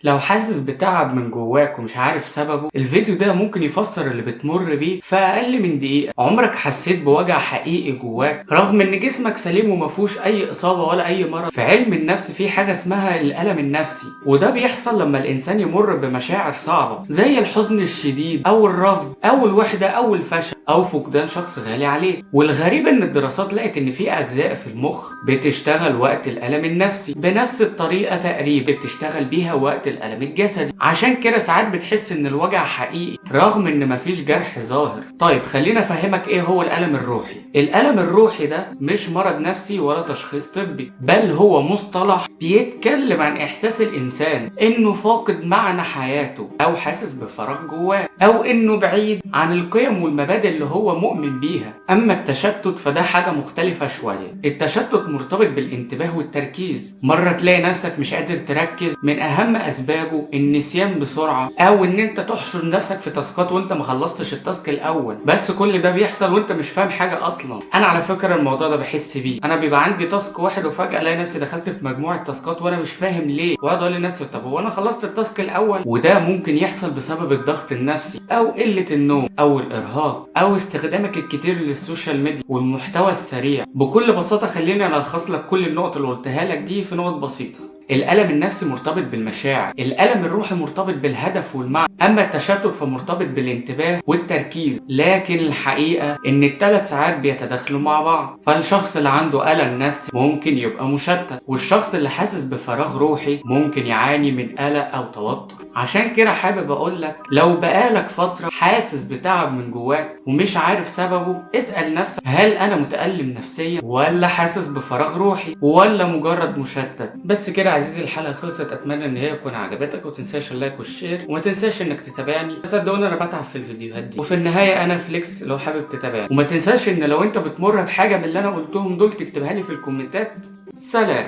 لو حاسس بتعب من جواك ومش عارف سببه، الفيديو ده ممكن يفسر اللي بتمر بيه في اقل من دقيقة. عمرك حسيت بوجع حقيقي جواك رغم ان جسمك سليم ومفهوش اي اصابة ولا اي مرض؟ في علم النفس في حاجة اسمها الالم النفسي، وده بيحصل لما الانسان يمر بمشاعر صعبة زي الحزن الشديد او الرفض او الوحدة او الفشل او فقدان شخص غالي عليه. والغريب ان الدراسات لقت ان في اجزاء في المخ بتشتغل وقت الالم النفسي بنفس الطريقة تقريبا بتشتغل بيها وقت الالم الجسدي، عشان كده ساعات بتحس ان الوجع حقيقي رغم ان مفيش جرح ظاهر. طيب خلينا افهمك ايه هو الالم الروحي. الالم الروحي ده مش مرض نفسي ولا تشخيص طبي، بل هو مصطلح بيتكلم عن احساس الانسان انه فاقد معنى حياته، او حاسس بفراغ جواه، او انه بعيد عن القيم والمبادئ اللي هو مؤمن بيها. اما التشتت فده حاجة مختلفة شوية. التشتت مرتبط بالانتباه والتركيز. مرة تلاقي نفسك مش قادر تركز، من اهم اسبابه النسيان بسرعة، او ان انت تحشر نفسك في تاسكات وانت ما خلصتش ال task الاول. بس كل ده بيحصل وانت مش فاهم حاجة اصلا. انا على فكرة الموضوع ده بحس بيه، انا بيبقى عندي task واحد وفجأة الاقي نفسي دخلت في مجموعة تاسكات وانا مش فاهم ليه، واقعد اقول لنفسي طب هو انا خلصت ال task الاول؟ وده ممكن يحصل بسبب الضغط النفسي او قلة النوم او الارهاق او استخدامك الكتير لل social media والمحتوى السريع. بكل بساطة خليني الخص لك كل النقط اللي قلتها لك دي في نقط بسيطة. الألم النفسي مرتبط بالمشاعر، الألم الروحي مرتبط بالهدف والمعنى، أما التشتت فمرتبط بالانتباه والتركيز. لكن الحقيقة إن الثلاث ساعات بيتداخلوا مع بعض، فالشخص اللي عنده ألم نفسي ممكن يبقى مشتت، والشخص اللي حاسس بفراغ روحي ممكن يعاني من قلق أو توتر. عشان كده حابب أقولك لو بقالك فترة حاسس بتعب من جواك ومش عارف سببه، اسأل نفسك هل أنا متألم نفسيا ولا حاسس بفراغ روحي ولا مجرد مشتت؟ بس كده عزيزي الحلقة خلصت، أتمنى إن هي تكون عجبتك، وتنساش ال like وال share، وما تنساش إنك تتابعني، صدقوني أنا بتعب في الفيديوهات دي. وفي النهاية أنا فليكس لو حابب تتابعني، وما تنساش إن لو أنت بتمر بحاجة من اللي أنا قلتهم دول تكتبها لي في الكومنتات. سلام.